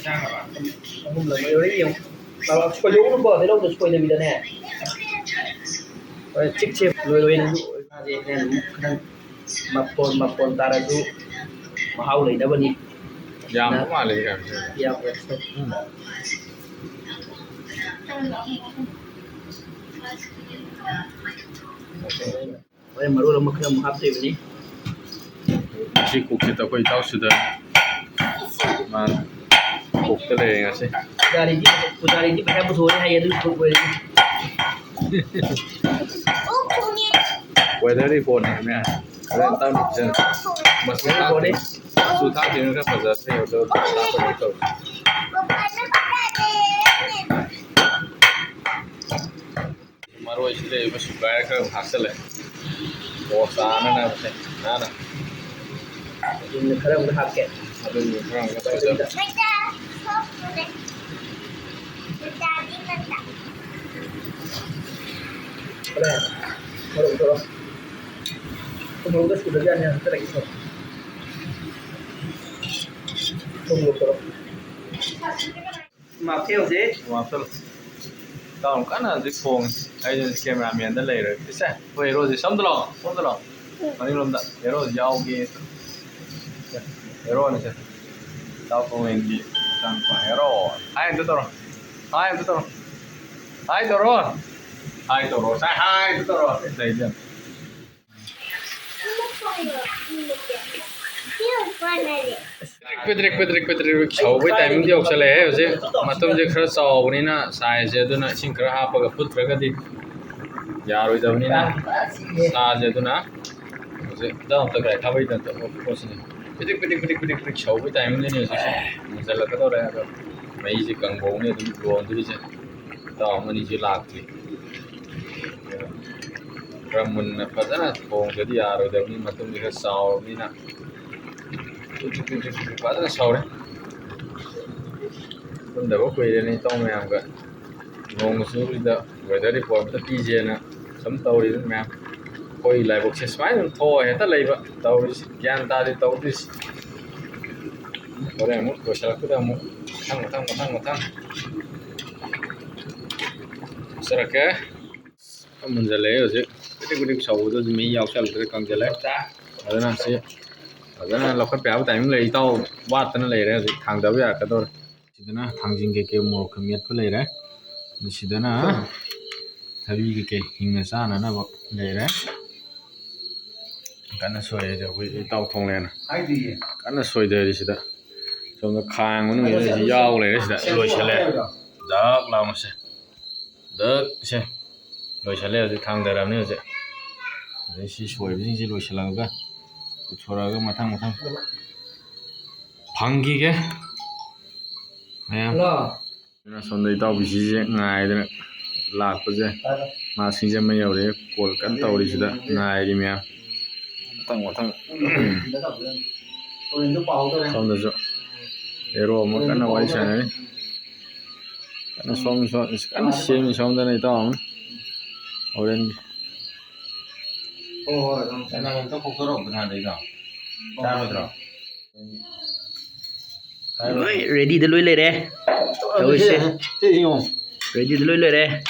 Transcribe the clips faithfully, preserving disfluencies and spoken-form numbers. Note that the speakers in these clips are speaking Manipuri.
ꯑꯍꯨꯝꯂꯛ ꯂꯣꯏꯔ ꯌꯦꯡꯉꯨ꯫ ꯁꯣꯏꯗꯣꯛꯎꯅꯨꯀꯣ, ꯇꯤꯜꯍꯧꯗꯣ ꯁꯣꯏꯗꯕꯤꯗꯅꯦ꯫ ꯍꯣꯏ, ꯆꯤꯛꯁꯦ ꯂꯣꯏ ꯂꯣꯏꯅ ꯃꯥꯁꯦ ꯍꯣꯔꯦꯟ ꯑꯃꯨꯛ ꯈꯤꯇꯪ ꯃꯐꯣꯟ ꯃꯐꯣꯟ ꯇꯥꯔꯁꯨ ꯃꯍꯥꯎ ꯂꯩꯅꯕꯅꯤ꯫ ꯌꯥꯝꯕ ꯃꯥꯜꯂꯦ ꯀꯩꯅꯣꯁꯦ꯫ ꯌꯥꯝꯕ꯫ ꯎꯝ꯫ ꯍꯣꯔꯦꯟ ꯃꯔꯣꯜ ꯑꯃ ꯈꯔ ꯑꯃꯨꯛ ꯍꯥꯞꯇꯣꯏꯕꯅꯤ꯫ ꯁꯤ ꯀꯨꯛꯁꯤꯗ ꯑꯩꯈꯣꯏ ꯏꯇꯥꯎꯁꯤꯗ ꯃꯥ ꯀꯣꯛꯇ ꯂꯩꯔꯦ ꯉꯁꯤ꯫ ꯄꯨꯖꯥꯔꯤꯗꯤ, ꯄꯨꯖꯥꯔꯤꯗꯤ ꯄꯩꯁꯥ ꯄꯨꯊꯣꯛꯑꯦ ꯍꯥꯏꯌꯦ, ꯑꯗꯨꯒꯤ ꯀꯣꯛ ꯑꯣꯏꯔꯗꯤ꯫ Weather report ꯅꯦꯃꯦ꯫ ꯍꯣꯔꯦꯟ ꯇꯞꯅ ꯄꯤꯖꯅꯤ꯫ ꯃꯆꯨ ꯊꯥꯛꯇꯣꯏꯅꯤ꯫ ꯃꯆꯨ ꯊꯥꯛꯇꯣꯏꯅꯤ ꯈꯔ ꯐꯖꯗ꯭ꯔꯦ ꯑꯗꯣ ꯊꯥꯛꯄꯗꯤ ꯇꯧꯁꯤ꯫ ꯃꯔꯣꯏꯁꯤ ꯂꯩꯔꯤꯕ ꯁꯨꯒꯥꯏꯔ ꯈꯔ ꯑꯃꯨꯛ ꯍꯥꯞꯆꯜꯂꯦ꯫ ꯑꯣ, ꯆꯥꯅꯅꯕꯁꯦ ꯅꯥꯟꯅ꯫ ꯑꯗꯨꯅ ꯈꯔ ꯑꯃꯨꯛ ꯍꯥꯞꯀꯦ꯫ ꯑꯗꯨꯅ ꯈꯔ ꯑꯃꯨꯛ ꯐꯖꯅ꯫ ꯈꯔ ꯃꯔꯣꯛ ꯇꯧꯔꯣ꯫ ꯃꯔꯣꯛꯇ ꯁꯨꯗꯕ ꯌꯥꯅꯤ ꯍꯥꯞꯆꯔꯒꯦ꯫ ꯊꯨꯝ ꯃꯣꯔꯣꯛ ꯇꯧꯔꯣ꯫ ꯃꯥꯞꯁꯦ ꯍꯧꯖꯤꯛ꯫ ꯊꯨꯝ ꯍꯥꯞꯆꯜꯂꯣ꯫ ꯏꯇꯥꯎ ꯀꯟꯅ ꯍꯧꯖꯤꯛ ꯊꯣꯡꯉꯤ꯫ ꯑꯩꯁꯨ ꯀꯦꯃꯦꯔꯥꯃꯦꯟꯗ ꯂꯩꯔꯦ꯫ ꯏꯁꯦ, ꯑꯩꯈꯣꯏ ꯍꯦꯔꯣꯁꯦ ꯁꯣꯝꯗ ꯂꯥꯛꯑꯣ, ꯁꯣꯝꯗ ꯂꯥꯛꯑꯣ꯫ ꯃꯅꯤꯡꯂꯣꯝꯗ ꯍꯦꯔꯣ ꯌꯥꯎꯒꯦ꯫ ꯍꯦꯔꯣꯅꯤꯁꯦ꯫ ꯏꯇꯥꯎ ꯊꯣꯡꯉꯦꯟꯒꯤ ꯃꯆꯥꯅꯨꯄꯥ ꯍꯦꯔꯣ꯫ ꯍꯥꯏ ꯑꯝꯇ ꯇꯧꯔꯣ꯫ ꯍꯥꯏ ꯑꯝꯇ ꯇꯧꯔꯣ꯫ ꯍꯥꯏ ꯇꯧꯔꯣ꯫ ꯍꯥꯏ ꯇꯧꯔꯣ꯫ ꯉꯁꯥꯏ ꯍꯥꯏ ꯑꯝꯇ ꯇꯧꯔꯣ꯫ ꯂꯩꯗ꯫ ꯄꯤꯗ꯭ꯔꯤꯛ, ꯄꯤꯗ꯭ꯔꯤꯛ, ꯄꯤꯗ꯭ꯔꯤꯛ, ꯄꯤꯗ꯭ꯔꯤꯛ ꯁꯧꯕꯩ ꯇꯥꯏꯃꯤꯡꯗꯤ ꯌꯧꯁꯜꯂꯛꯑꯦ ꯍꯧꯖꯤꯛ꯫ ꯃꯇꯨꯝꯁꯦ ꯈꯔ ꯆꯥꯎꯕꯅꯤꯅ ꯁꯥꯏꯖꯁꯦ, ꯑꯗꯨꯅ ꯏꯁꯤꯡ ꯈꯔ ꯍꯥꯞꯄꯒ ꯐꯨꯠꯇ꯭ꯔꯒꯗꯤ ꯌꯥꯔꯣꯏꯗꯕꯅꯤꯅ ꯁꯥꯁꯦ, ꯑꯗꯨꯅ ꯍꯧꯖꯤꯛ ꯏꯟꯖꯥꯡ ꯑꯝꯇ ꯀꯥꯏ ꯊꯥꯕꯩ ꯇꯥꯏꯞꯇ ꯄꯣꯠꯁꯤꯅꯤ꯫ ꯄꯤꯗ꯭ꯔꯤꯛ, ꯄꯤꯗ꯭ꯔꯤꯛ, ꯄꯤꯗ꯭ꯔꯤꯛ, ꯄꯤꯗ꯭ꯔꯤꯛ ꯁꯧꯕꯩ ꯇꯥꯏꯃꯤꯡꯗꯅꯤ ꯍꯧꯖꯤꯛꯁꯦ꯫ ꯃꯨꯟꯁꯤꯜꯂꯛꯀꯗꯧꯔꯦ ꯑꯗꯣ ꯃꯩꯁꯦ ꯀꯪꯕꯧꯅꯦ ꯑꯗꯨꯝ ꯂꯣꯟꯗꯣꯔꯤꯁꯦ꯫ ꯏꯇꯥꯎ ꯑꯃꯅꯤꯁꯨ ꯂꯥꯛꯇ꯭ꯔꯤ꯫ ꯈꯔ ꯃꯨꯟꯅ ꯐꯖꯅ ꯊꯣꯡꯗ꯭ꯔꯗꯤ ꯌꯥꯔꯣꯏꯗꯕꯅꯤ, ꯃꯇꯨꯝꯁꯦ ꯈꯔ ꯆꯥꯎꯔꯕꯅꯤꯅ꯫ ꯐꯖꯅ ꯁꯧꯔꯦ꯫ ꯄꯨꯟꯗꯕ ꯀꯨꯏꯔꯦꯅꯦ ꯏꯇꯥꯎ ꯃꯌꯥꯝꯒ꯫ ꯅꯣꯡ ꯆꯨꯕꯁꯤꯗ weather report ꯑꯝꯇ ꯄꯤꯁꯦꯅ ꯁꯨꯝ ꯇꯧꯔꯤꯕꯅꯤ ꯃꯌꯥꯝ꯫ ꯑꯩꯈꯣꯏꯒꯤ ꯂꯥꯏꯕꯛꯁꯦ ꯁꯨꯃꯥꯏꯅ ꯑꯗꯨꯝ ꯊꯣꯛꯑ ꯍꯦꯛꯇ ꯂꯩꯕ ꯇꯧꯔꯤꯁꯤ, ꯒ꯭ꯌꯥꯟ ꯇꯥꯗꯦ ꯇꯧꯗꯣꯏꯁꯤ꯫ ꯍꯣꯔꯦꯟ ꯑꯃꯨꯛ ꯂꯣꯏꯁꯤꯜꯂꯛꯄꯗ ꯑꯃꯨꯛ ꯃꯊꯪ, ꯃꯊꯪ, ꯃꯊꯪ, ꯃꯊꯪ ꯍꯥꯞꯆꯔꯛꯀꯦ꯫ ꯃꯨꯟꯖꯜꯂꯛꯑꯦ ꯍꯧꯖꯤꯛ꯫ ꯀꯨꯗꯤꯛ ꯀꯨꯗꯤꯛ ꯁꯧꯕꯗꯣ ꯍꯧꯖꯤꯛ ꯃꯍꯤ ꯌꯥꯎꯁꯜꯂꯛꯇ꯭ꯔꯦ, ꯀꯪꯁꯤꯜꯂꯦ꯫ ꯑꯗꯨꯅ ꯁꯤ ꯐꯖꯅ ꯂꯧꯈꯠꯄ ꯌꯥꯕ timing ꯂꯩ꯫ ꯏꯇꯥꯎ ꯋꯥꯠꯇꯅ ꯂꯩꯔꯦ ꯍꯧꯖꯤꯛ, ꯊꯥꯡꯗꯕ ꯌꯥꯔꯛꯀꯗꯧꯔꯦ꯫ ꯁꯤꯗꯅ ꯊꯥꯡꯖꯤꯡ ꯀꯩꯀꯩ ꯃꯣꯔꯣꯛꯀ ꯃꯦꯠꯄ ꯂꯩꯔꯦ꯫ ꯑꯗꯨ ꯁꯤꯗꯅ ꯊꯕꯤ ꯀꯩꯀꯩ ꯍꯤꯡꯅ ꯆꯥꯅꯅꯕ ꯂꯩꯔꯦ꯫ ꯀꯟꯅ ꯁꯣꯏꯔꯦ ꯑꯩꯈꯣꯏ ꯏꯇꯥꯎ ꯊꯣꯡꯂꯦꯅ꯫ ꯀꯟꯅ ꯁꯣꯏꯗꯔꯤ ꯁꯤꯗ꯫ ꯁꯣꯝꯗ ꯈꯥꯡ ꯃꯅꯨꯡꯁꯤꯗ ꯁꯤ ꯌꯥꯎ ꯂꯩꯔꯦ ꯁꯤꯗ꯫ ꯂꯣꯏꯁꯤꯜꯂꯦ꯫ ꯗꯛ ꯂꯥꯎꯅꯁꯦ꯫ ꯗꯛ ꯁꯦ꯫ ꯂꯣꯏꯁꯤꯜꯂꯦ ꯍꯧꯖꯤꯛ, ꯊꯥꯡꯗꯔꯕꯅꯤ ꯍꯧꯖꯤꯛ꯫ ꯑꯗꯩ ꯁꯤ ꯁꯣꯏꯕꯁꯤꯡꯁꯤ ꯂꯣꯏꯁꯤꯜꯂꯒ ꯄꯨꯊꯣꯔꯛꯑꯒ ꯃꯊꯪ ꯃꯊꯪ ꯐꯪꯈꯤꯒꯦ ꯃꯌꯥꯝ꯫ ꯑꯗꯨꯅ ꯁꯣꯝꯗ ꯏꯇꯥꯎꯕꯤꯁꯤꯁꯦ ꯉꯥꯏꯗꯅ ꯂꯥꯛꯄꯁꯦ, ꯃꯥ ꯁꯤꯡꯖꯃꯩ ꯌꯧꯔꯛꯑꯦ, call ꯀꯟꯅ ꯇꯧꯔꯤꯁꯤꯗ ꯉꯥꯏꯔꯤ ꯃꯌꯥꯝ꯫ ꯃꯊꯪ ꯃꯊꯪ꯫ ꯁꯣꯝꯗꯁꯨ hero ꯑꯃ ꯀꯟꯅ ꯋꯥꯔꯤ ꯁꯥꯟꯅꯔꯤ꯫ ꯀꯟꯅ ꯁꯣꯝ, ꯁꯣꯝ, ꯀꯟꯅ ꯁꯦꯝꯃꯤ ꯁꯣꯝꯗꯅ ꯏꯇꯥꯎ ꯑꯃ꯫ ꯍꯣꯔꯦꯟꯒꯤ꯫ ꯍꯣꯏ, ꯍꯣꯏ, ꯑꯗꯨꯝ ꯆꯠꯅꯕ ꯑꯝꯇ ꯀꯣꯛꯊꯣꯔꯛꯑꯣ ꯅꯍꯥꯟꯗꯩꯗꯣ꯫ ꯆꯥꯔꯣꯏꯗ꯭ꯔꯣ? ꯂꯣꯏ readyꯗ ꯂꯣꯏ ꯂꯩꯔꯦ꯫ ꯇꯧꯔꯤꯁꯦ꯫ ꯁꯤ ꯌꯦꯡꯉꯣ꯫ Readyꯗ ꯂꯣꯏ ꯂꯩꯔꯦ꯫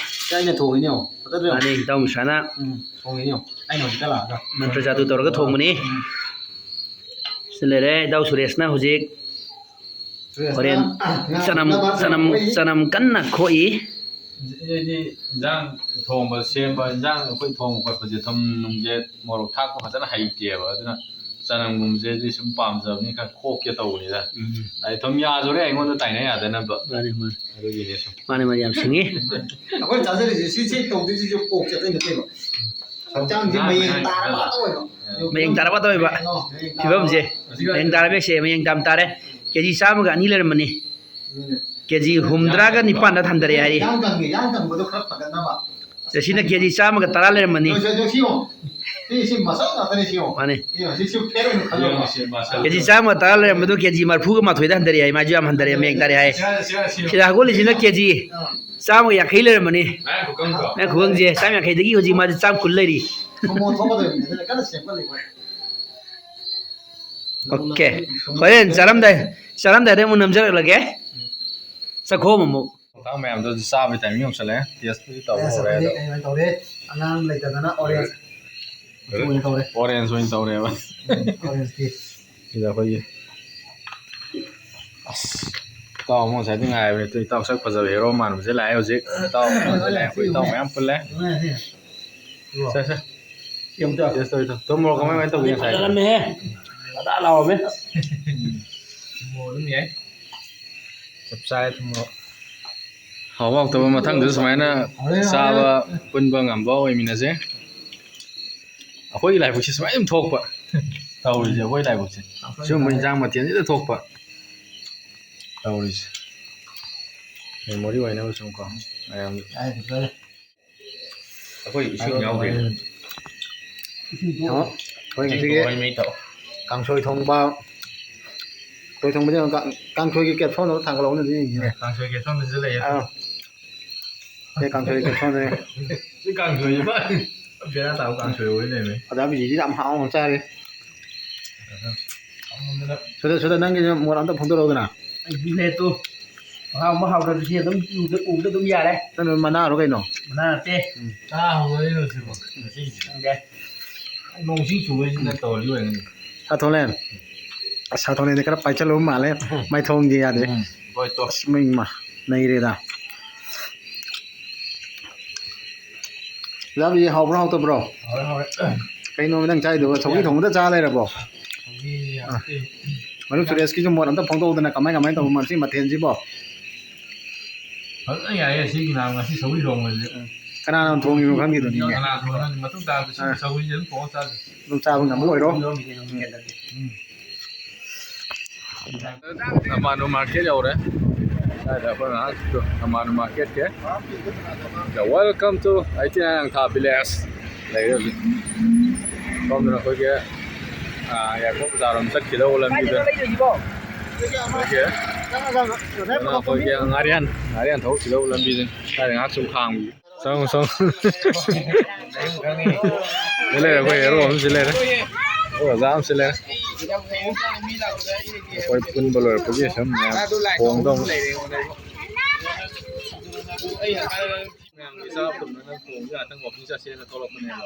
ꯁꯤ ꯑꯩꯅ ꯊꯣꯡꯉꯤꯅꯦ ꯌꯦꯡꯉꯣ꯫ ꯐꯖꯗ꯭ꯔꯣ? ꯃꯥꯅꯤ, ꯏꯇꯥꯎ ꯃꯨꯁꯥꯅ ꯎꯝ, ꯊꯣꯡꯉꯤꯅꯦ ꯌꯦꯡꯉꯣ꯫ ꯑꯩꯅ ꯍꯧꯖꯤꯛꯇ ꯂꯥꯛꯑꯒ꯫ ꯃꯟꯇ꯭ꯔ ꯖꯥꯗꯨ ꯇꯧꯔꯒ ꯊꯣꯡꯕꯅꯤ꯫ ꯎꯝ꯫ ꯁꯤ ꯂꯩꯔꯦ, ꯏꯇꯥꯎ ꯁꯨꯔꯦꯁꯅ ꯍꯧꯖꯤꯛ ꯁꯨꯔꯦꯁꯅ ꯍꯣꯔꯦꯟ ꯉꯥ ꯆꯅꯝ, ꯊꯣꯡꯅꯕ ꯆꯅꯝ, ꯇꯧꯔꯤ꯫ ꯆꯅꯝ ꯀꯟꯅ ꯈꯣꯛꯏ꯫ ꯑꯩꯗꯤ ꯏꯟꯖꯥꯡ ꯊꯣꯡꯕ ꯁꯦꯝꯕ, ꯏꯟꯖꯥꯡ ꯑꯩꯈꯣꯏ ꯊꯣꯡꯕ ꯈꯣꯠꯄꯁꯦ ꯊꯨꯝ ꯅꯨꯡꯁꯦ ꯃꯣꯔꯣꯛ ꯊꯥꯛꯄ ꯐꯖꯅ ꯍꯩꯇꯦꯕ, ꯑꯗꯨꯅ ꯆꯅꯝꯒꯨꯝꯕꯁꯦ ꯑꯩꯗꯤ ꯁꯨꯝ ꯄꯥꯝꯖꯕꯅꯤ, ꯈꯔ ꯈꯣꯛꯀꯦ ꯇꯧꯕꯅꯤꯗ꯫ ꯎꯝ꯫ ꯑꯩ ꯊꯨꯝ ꯌꯥꯗꯣꯔꯦ ꯑꯩꯉꯣꯟꯗ ꯇꯥꯏꯅ ꯌꯥꯗꯅꯕ꯫ ꯃꯥꯅꯤ, ꯃꯥꯅꯤ꯫ ꯑꯗꯨꯒꯤꯅꯦ ꯁꯨꯝ꯫ ꯃꯥꯅꯤ, ꯃꯥꯅꯤ, ꯌꯥꯝ ꯁꯤꯡꯉꯤ꯫ ꯑꯩꯈꯣꯏ ꯆꯥꯖꯔꯤꯁꯦ ꯁꯤ, ꯁꯤ ꯇꯧꯗꯣꯏꯁꯤꯁꯨ ꯀꯣꯛꯁꯦ ꯑꯇꯩ ꯅꯠꯇꯦꯕ꯫ ꯍꯛꯆꯥꯡꯁꯦ ꯃꯌꯦꯡ ꯇꯥꯔꯕ ꯇꯧꯋꯦꯕ꯫ ꯃꯌꯦꯡ ꯇꯥꯔꯕ ꯇꯧꯋꯦꯕ꯫ ꯑꯣ, ꯃꯌꯦꯡ ꯇꯥꯔꯕ꯫ ꯐꯤꯕꯝꯁꯦ꯫ ꯃꯌꯦꯡ ꯇꯥꯔꯕ ꯁꯦ, ꯃꯌꯦꯡ ꯇꯥꯕ ꯇꯥꯔꯦ꯫ ꯀꯦ ꯖꯤ ꯆꯥꯝꯃꯒ ꯑꯅꯤ ꯂꯩꯔꯝꯕꯅꯤ꯫ ꯑꯗꯨꯅꯦ꯫ ꯀꯦ ꯖꯤ ꯍꯨꯝꯗ꯭ꯔꯥꯒ ꯅꯤꯄꯥꯟꯗ ꯊꯥꯡꯗꯔꯛꯑꯦ ꯍꯥꯏꯔꯤ꯫ ꯌꯥꯡ ꯀꯪꯉꯦ, ꯌꯥꯡ ꯀꯪꯕꯗꯣ ꯈꯔ ꯐꯒꯠꯅꯕ꯫ ꯁꯤꯅ ꯀꯦ ꯖꯤ ꯆꯥꯝꯃꯒ ꯇꯔꯥ ꯂꯩꯔꯝꯕꯅꯤ꯫ ꯌꯣ, ꯌꯣ, ꯌꯣ, ꯁꯤ ꯌꯦꯡꯉꯣ꯫ ꯁꯤ, ꯁꯤ ꯃꯁꯜ ꯉꯥꯛꯇꯅꯦ, ꯁꯤ ꯌꯦꯡꯉꯣ꯫ ꯃꯥꯅꯦ꯫ ꯁꯤ ꯌꯦꯡꯉꯣ, ꯁꯤ, ꯁꯤ ꯐꯦꯠ ꯑꯣꯏꯅ ꯈꯜꯂꯣꯕ꯫ ꯀꯦ ꯖꯤ ꯆꯥꯝꯃꯒ ꯇꯔꯥ ꯂꯩꯔꯝꯕꯗꯣ ꯀꯦ ꯖꯤ ꯃꯔꯤꯐꯨꯒ ꯃꯥꯊꯣꯏꯗ ꯍꯟꯊꯔꯛꯑꯦ ꯍꯥꯏ, ꯃꯥꯁꯨ ꯌꯥꯝ ꯍꯟꯊꯔꯛꯑꯦ, ꯃꯌꯦꯡ ꯇꯥꯔꯦ ꯍꯥꯏ꯫ ꯁꯤ, ꯁꯤ, ꯁꯤ, ꯁꯤ꯫ ꯁꯤꯗ ꯍꯧꯒꯠꯂꯤꯁꯤꯅ ꯀꯦ ꯖꯤ ꯑꯥ꯫ ꯆꯥꯝꯃꯒ ꯌꯥꯡꯈꯩ ꯂꯩꯔꯝꯕꯅꯤ꯫ ꯃꯌꯥꯡ ꯈꯨꯀꯪꯗꯣ꯫ ꯃꯌꯥꯡ ꯈꯨꯀꯪꯁꯦ ꯆꯥꯝꯃ ꯌꯥꯡꯈꯩꯗꯒꯤ ꯍꯧꯖꯤꯛ ꯃꯥꯁꯦ ꯆꯥꯝꯃ ꯀꯨꯟ ꯂꯩꯔꯤ꯫ ꯁꯨꯃꯣ ꯊꯣꯛꯀꯗꯣꯏꯅꯤ, ꯑꯗꯨꯅ ꯀꯟꯅ ꯁꯦꯝꯒꯠꯂꯤ ꯑꯩꯈꯣꯏ꯫ OK꯫ ꯍꯣꯔꯦꯟ ꯆꯥꯔꯝꯗꯥꯏ, ꯆꯥꯔꯝꯗꯥꯏꯗ ꯑꯃꯨꯛ ꯅꯝꯖꯔꯛꯂꯒꯦ꯫ ꯆꯥꯛꯈꯣꯝ ꯑꯃꯨꯛ꯫ ꯃꯌꯥꯝꯗꯣ ꯆꯥꯕꯒꯤ timing ꯌꯧꯁꯜꯂꯛꯑꯦ꯫ Taste ꯄꯨꯗꯤ ꯇꯧꯕ ꯍꯧꯔꯦ ꯑꯗꯣ꯫ ꯀꯩꯅꯣ ꯇꯧꯔꯦ꯫ ꯑꯉꯥꯡ ꯂꯩꯇꯗꯅ orange ꯑꯣꯏꯅ ꯇꯧꯔꯦ꯫ Orange ꯑꯣꯏꯅ ꯇꯧꯔꯦꯕ꯫ Orange tea꯫ ꯁꯤꯗ ꯑꯩꯈꯣꯏꯒꯤ, ꯑꯁ, ꯏꯇꯥꯎ ꯑꯃ ꯉꯁꯥꯏꯗꯤ ꯉꯥꯏꯕꯅꯦ꯫ ꯏꯇꯥꯎ ꯁꯛ ꯐꯖꯕ hero ꯃꯥꯟꯕꯁꯦ ꯂꯥꯛꯑꯦ ꯍꯧꯖꯤꯛ꯫ ꯏꯇꯥꯎ ꯑꯃꯁꯦ ꯂꯥꯛꯑꯦ꯫ ꯑꯩꯈꯣꯏ ꯏꯇꯥꯎ ꯃꯌꯥꯝ ꯄꯨꯜꯂꯦ꯫ ꯁꯦ, ꯁꯦ꯫ Taste ꯇꯧ, ꯏꯇꯥꯎ꯫ ꯇꯣ, ꯃꯣꯔꯣꯛ ꯀꯃꯥꯏ, ꯀꯃꯥꯏ ꯇꯧꯒꯦ ꯉꯁꯥꯏ? ꯐꯖꯔꯝꯃꯦꯍꯦ꯫ ꯐꯖꯅ ꯂꯥꯎꯔꯝꯃꯦ꯫ ꯃꯣꯔꯣꯛ ꯑꯗꯨꯝ ꯌꯥꯏ꯫ ꯆꯞ ꯆꯥꯔꯦ ꯊꯨꯝ ꯃꯣꯔꯣꯛ꯫ ꯍꯥꯎꯕ ꯍꯥꯎꯇꯕ ꯃꯊꯪꯗꯁꯨ ꯁꯨꯃꯥꯏꯅ ꯍꯥꯎꯔꯦ, ꯍꯥꯎꯔꯦ꯫ ꯆꯥꯕ ꯄꯨꯟꯕ ꯉꯝꯕ ꯑꯣꯏꯃꯤꯟꯅꯁꯦ꯫ ꯑꯩꯈꯣꯏꯒꯤ ꯂꯥꯏꯕꯛꯁꯦ ꯁꯨꯃꯥꯏꯅ ꯑꯗꯨꯝ ꯊꯣꯛꯄ꯫ ꯇꯧꯔꯤꯁꯦ ꯑꯩꯈꯣꯏ ꯂꯥꯏꯕꯛꯁꯦ꯫ ꯁꯤꯒꯨꯝꯕ ꯏꯟꯖꯥꯡ ꯃꯊꯦꯜꯁꯤꯗ ꯊꯣꯛꯄ꯫ ꯇꯧꯔꯤꯁꯦ꯫ Memory ꯑꯣꯏꯅꯕ ꯁꯨꯝ ꯀꯣ꯫ ꯃꯌꯥꯝꯒꯤ꯫ ꯑꯩꯈꯣꯏ ꯏꯁꯤꯡ ꯌꯥꯎꯗꯦ꯫ ꯏꯁꯤꯡ ꯊꯛꯑꯣ꯫ ꯑꯩꯈꯣꯏ ꯉꯁꯤꯒꯤ ꯃꯩ ꯊꯛꯑꯣ꯫ ꯀꯥꯡꯁꯣꯏ ꯊꯣꯡꯕ꯫ ꯀꯥꯡꯁꯣꯏ ꯊꯣꯡꯕꯁꯦ ꯀꯥꯡ-, ꯀꯥꯡꯁꯣꯏꯒꯤ caption ꯑꯃ ꯊꯥꯡꯒꯠꯂꯛꯎꯅꯦ ꯑꯗꯨ ꯌꯦꯡꯁꯤꯅꯦ꯫ ꯑꯦ, ꯀꯥꯡꯁꯣꯏ caption ꯗꯁꯨ ꯂꯩꯌꯦ꯫ ꯑꯥ꯫ ꯁꯤ ꯀꯥꯡꯁꯣꯏꯁꯦ ꯄꯨꯔꯥ ꯕꯦꯔꯥ ꯇꯥꯕ ꯀꯥꯡꯁꯣꯏ ꯑꯣꯏ ꯂꯩꯔꯝꯃꯦ꯫ ꯑꯣꯖꯥ ꯕꯤꯖꯤꯁꯤ ꯌꯥꯝ ꯍꯥꯎꯅ ꯆꯥꯔꯦ꯫ ꯁꯤꯗ, ꯁꯤꯗ ꯅꯪꯒꯤꯁꯨ ꯃꯣꯔꯥ ꯑꯝꯇ ꯐꯣꯡꯗꯣꯔꯛꯎꯗꯅ꯫ ꯑꯩ ꯕꯤꯖꯤꯅꯦꯁꯇꯨ ꯃꯍꯥꯎ ꯑꯃ ꯍꯥꯎꯗꯕꯁꯤ ꯑꯗꯨꯝ ꯎꯕꯗ, ꯎꯕꯗ ꯑꯗꯨꯝ ꯌꯥꯔꯦ꯫ ꯅꯪ ꯃꯅꯥꯔꯣ ꯀꯩꯅꯣ? ꯃꯅꯥ ꯅꯠꯇꯦ꯫ ꯎꯝ꯫ ꯀꯅꯥ ꯍꯧꯗꯣꯔꯤꯅꯣ ꯁꯤꯕꯣ? ꯉꯁꯤꯒꯤꯁꯦ꯫ ꯈꯪꯗꯦ꯫ ꯅꯣꯡ ꯏꯁꯤꯡ ꯆꯨꯕꯁꯤꯅ ꯇꯧꯔꯤ ꯑꯣꯏꯔꯝꯒꯅꯤ꯫ ꯁꯥꯊꯣꯂꯦꯟ꯫ ꯑꯁ, ꯁꯥꯊꯣꯂꯦꯟꯗꯤ ꯈꯔ ꯄꯥꯏꯁꯜꯂꯨꯕ ꯃꯥꯜꯂꯦ꯫ ꯎꯝ꯫ ꯃꯥꯏꯊꯣꯡꯁꯦ ꯌꯥꯗ꯭ꯔꯦ꯫ ꯎꯝ, ꯍꯣꯏ, ꯇꯣ꯫ ꯑꯁ, ꯃꯩ ꯃ-, ꯅꯩꯔꯦꯗ꯫ ꯂꯥꯕꯤ, ꯍꯥꯎꯕ꯭ꯔꯣ ꯍꯥꯎꯇꯕ꯭ꯔꯣ? ꯍꯥꯎꯔꯦ, ꯍꯥꯎꯔꯦ꯫ ꯀꯩꯅꯣ ꯅꯪ ꯆꯥꯏꯗꯨꯕꯣ? ꯁꯧꯒ꯭ꯔꯤ ꯊꯣꯡꯕꯗ ꯆꯥ ꯂꯩꯔꯕꯣ? ꯁꯧꯒ꯭ꯔꯤ ꯑꯥ꯫ ꯌꯥꯝ ꯃꯔꯨꯞ ꯁꯨꯔꯦꯁꯀꯤꯁꯨ ꯃꯣꯠ ꯑꯝꯇ ꯐꯣꯡꯗꯣꯛꯎꯗꯅ, ꯀꯃꯥꯏ ꯀꯃꯥꯏ ꯇꯧꯕ ꯃꯁꯤ ꯃꯊꯦꯜꯁꯤꯕꯣ? ꯐꯖꯅ ꯌꯥꯏꯌꯦ ꯁꯤꯒꯤ ꯅꯍꯥꯟ ꯉꯁꯤ ꯁꯧꯒ꯭ꯔꯤ ꯊꯣꯡꯕꯁꯦ꯫ ꯎꯝ꯫ ꯀꯅꯥꯅ ꯊꯣꯡꯉꯤꯅꯣ ꯈꯪꯗꯦꯗꯨꯅꯤꯅꯦ꯫ ꯀꯅꯥ ꯊꯣꯡꯉꯤꯅꯣ ꯈꯪꯗꯦ꯫ ꯃꯇꯨꯡ ꯇꯥꯕꯗ ꯁꯤꯒꯤ ꯑꯥ꯫ ꯁꯧꯒ꯭ꯔꯤꯁꯦ ꯑꯗꯨꯝ ꯊꯣꯡꯉ ꯆꯥꯁꯦ꯫ ꯑꯗꯨꯝ ꯆꯥꯕ ꯉꯝꯕ ꯑꯣꯏꯔꯣ꯫ ꯎꯝ꯫ ꯊꯝꯕꯥꯜ ꯃꯥꯔꯀꯦꯠ ꯌꯧꯔꯦ꯫ ꯑꯗ ꯑꯩꯈꯣꯏ ꯉꯥꯏꯍꯥꯛ ꯊꯝꯕꯥꯜ ꯃꯥꯔꯀꯦꯠꯀꯤ꯫ The welcome to ꯑꯩꯇꯤꯟ ꯍꯤꯌꯥꯡꯊꯥꯡ ꯚꯤꯂꯦꯖ ꯂꯩꯔꯦ ꯍꯧꯖꯤꯛ꯫ ꯁꯣꯝꯗꯅ ꯑꯩꯈꯣꯏꯒꯤ, ꯑꯥ, ꯌꯥꯏꯐꯧ ꯕꯖꯥꯔ ꯔꯣꯝ ꯆꯠꯈꯤꯗꯧꯕ ꯂꯝꯕꯤꯗ꯫ ꯀꯥꯏꯗꯅꯣ ꯂꯩꯗꯣꯏꯁꯤꯕꯣ? ꯑꯩꯈꯣꯏꯒꯤ, ꯑꯗꯨꯅ ꯑꯩꯈꯣꯏꯒꯤ ꯉꯥꯔꯤꯌꯥꯟ, ꯉꯥꯔꯤꯌꯥꯟ ꯊꯣꯛꯈꯤꯗꯧꯕ ꯂꯝꯕꯤꯗ꯫ ꯁ꯭ꯋꯥꯏꯗ ꯉꯥꯏꯍꯥꯛ ꯁꯨꯝ ꯈꯥꯡꯕꯤꯌꯨ꯫ ꯆꯪꯉꯣ, ꯆꯪꯉꯣ꯫ ꯁꯤ ꯂꯩꯔꯦ, ꯑꯩꯈꯣꯏ ꯍꯦꯔꯣ ꯑꯃꯁꯨ ꯂꯩꯔꯦ꯫ ꯑꯩꯈꯣꯏ ꯑꯣꯖꯥ ꯑꯃꯁꯨ ꯂꯩꯔꯦ꯫ ꯑꯩꯈꯣꯏ ꯄꯨꯟꯕ ꯂꯣꯏꯔꯛꯄꯒꯤ ꯁꯨꯝ ꯃꯌꯥꯝ ꯊꯣꯡꯗ ꯑꯃꯨꯛ ꯃꯌꯥꯝꯒꯤ ꯆꯥꯕ ꯇꯨꯝꯅꯅꯕ ꯊꯣꯡꯁꯦ ꯉꯥꯛꯇꯪ ꯋꯥꯀꯤꯡ ꯆꯠꯁꯦꯅ ꯊꯣꯛꯂꯛꯄꯅꯦꯕ꯫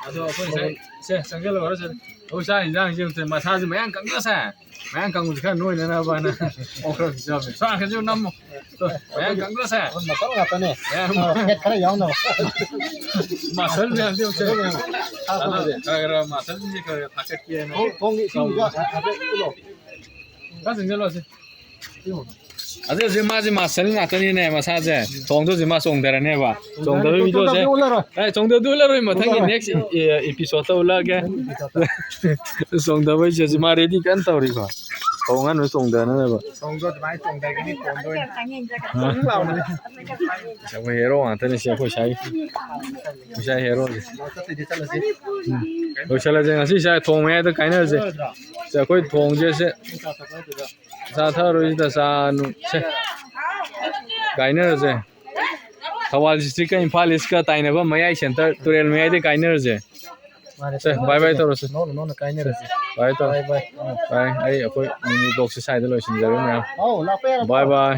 ꯑꯗꯣ ꯑꯩꯈꯣꯏ ꯉꯁꯥꯏ, ꯁꯦ, ꯆꯪꯁꯤꯜꯂꯨꯔꯣ, ꯁꯦ꯫ ꯑꯩꯈꯣꯏ ꯆꯥꯛ ꯌꯦꯟꯖꯥꯡꯁꯦ ꯑꯃꯨꯛ ꯃꯁꯥꯁꯦ ꯃꯌꯥꯡ ꯀꯪꯗ꯭ꯔꯁꯦ꯫ ꯃꯌꯥꯡ ꯀꯪꯕꯁꯦ ꯈꯔ ꯅꯣꯏꯅꯅꯕꯅ ꯑꯣꯛ ꯈꯔ ꯄꯤꯖꯕꯅꯦ꯫ ꯆꯥꯛ ꯈꯔꯁꯨ ꯅꯝꯃꯣ꯫ ꯃꯌꯥꯡ ꯀꯪꯗ꯭ꯔꯁꯦ꯫ ꯃꯁꯜ ꯉꯥꯛꯇꯅꯦ꯫ ꯃꯌꯥꯡ ꯐꯦꯠ ꯈꯔ ꯌꯥꯎꯅꯕ꯫ ꯃꯁꯜ ꯃꯌꯥꯝꯁꯦ ꯑꯃꯨꯛ ꯈꯔ ꯈꯔ ꯃꯁꯜꯁꯤꯡꯁꯦ ꯈꯔ ꯈꯔ ꯊꯥꯀꯠꯀꯦꯅ꯫ ꯊꯣꯡꯒꯤ ꯏꯁꯤꯡꯗꯨꯒ ꯍꯥꯏꯐꯦꯠ ꯎꯠꯂꯣ꯫ ꯈꯔ ꯆꯪꯁꯤꯜꯂꯣꯁꯦ꯫ ꯑꯗꯨ ꯍꯧꯖꯤꯛ ꯃꯥꯁꯦ ꯃꯁꯜ ꯉꯥꯛꯇꯅꯤꯅꯦ ꯃꯁꯥꯁꯦ꯫ ꯊꯣꯡꯗꯣ ꯍꯧꯖꯤꯛ ꯃꯥ ꯆꯣꯡꯊꯔꯅꯦꯕ꯫ ꯆꯣꯡꯊꯕꯒꯤ ꯚꯤꯗꯤꯑꯣꯁꯦ꯫ ꯎꯠꯂꯔꯣꯏ꯫ ꯑꯦ, ꯆꯣꯡꯊꯗꯨ ꯎꯠꯂꯔꯣꯏ, ꯃꯊꯪꯒꯤ ꯎꯠꯂꯔꯣꯏ꯫ Next, ꯑꯦ, episodeꯇ ꯎꯠꯂꯛꯑꯒꯦ꯫ ꯆꯣꯡꯊꯕꯩꯁꯦ ꯍꯧꯖꯤꯛ ꯃꯥ ready ꯀꯟꯅ ꯇꯧꯔꯤꯀꯣ꯫ ꯊꯣꯡ ꯉꯥꯟꯕ ꯆꯣꯡꯊꯅꯕ꯫ ꯊꯣꯡꯗꯣ ꯑꯗꯨꯃꯥꯏꯅ ꯆꯣꯡꯊꯒꯅꯤ, ꯀꯣꯟꯗ ꯑꯣꯏꯅ꯫ ꯍꯥ? ꯆꯣꯡ ꯂꯥꯎꯕꯅꯦ꯫ ꯑꯩꯈꯣꯏ ꯍꯦꯔꯣ ꯉꯥꯛꯇꯅꯤ ꯁꯤ ꯑꯩꯈꯣꯏ ꯁꯥꯏ꯫ ꯑꯩꯈꯣꯏ ꯁꯥꯏ ꯍꯦꯔꯣꯁꯦ꯫ ꯆꯠꯇꯣꯏꯗꯤ ꯆꯠꯂꯁꯤ꯫ ꯎꯝ꯫ ꯂꯣꯏꯁꯤꯜꯂꯁꯦ ꯉꯁꯤ ꯁꯥꯏ ꯊꯣꯡ ꯃꯌꯥꯏꯗ ꯀꯥꯏꯅꯔꯁꯦ꯫ ꯁꯦ, ꯑꯩꯈꯣꯏ ꯊꯣꯡꯁꯦ ꯁꯦ꯫ ꯆꯥ ꯊꯛꯑꯔꯣꯏꯁꯤꯗ ꯆꯥ ꯅꯨꯡ꯫ ꯁꯦ꯫ ꯀꯥꯏꯅꯔꯁꯦ꯫ ꯊꯧꯕꯥꯜ districtꯀ ꯏꯝꯐꯥꯜ Eastꯀ ꯇꯥꯏꯅꯕ ꯃꯌꯥꯏ center ꯇꯨꯔꯦꯜ ꯃꯌꯥꯏꯗ ꯀꯥꯏꯅꯔꯁꯦ꯫ ꯃꯥꯅꯦ, ꯁꯦ, bye bye ꯇꯧꯔꯁꯦ꯫ ꯅꯣꯡꯅ ꯅꯣꯡꯅ ꯀꯥꯏꯅꯔꯁꯦ꯫ Bye ꯇꯧꯔꯣ꯫ Bye bye꯫ ꯑꯥ꯫ Bye꯫ ꯑꯩ ꯑꯩꯈꯣꯏ mini vlogꯁꯦ ꯁ꯭ꯋꯥꯏꯗ ꯂꯣꯏꯁꯤꯟꯖꯔꯒꯦ ꯃꯌꯥꯝ꯫ ꯑꯧ, ꯂꯥꯛꯄ ꯌꯥꯔꯦ꯫ Bye bye꯫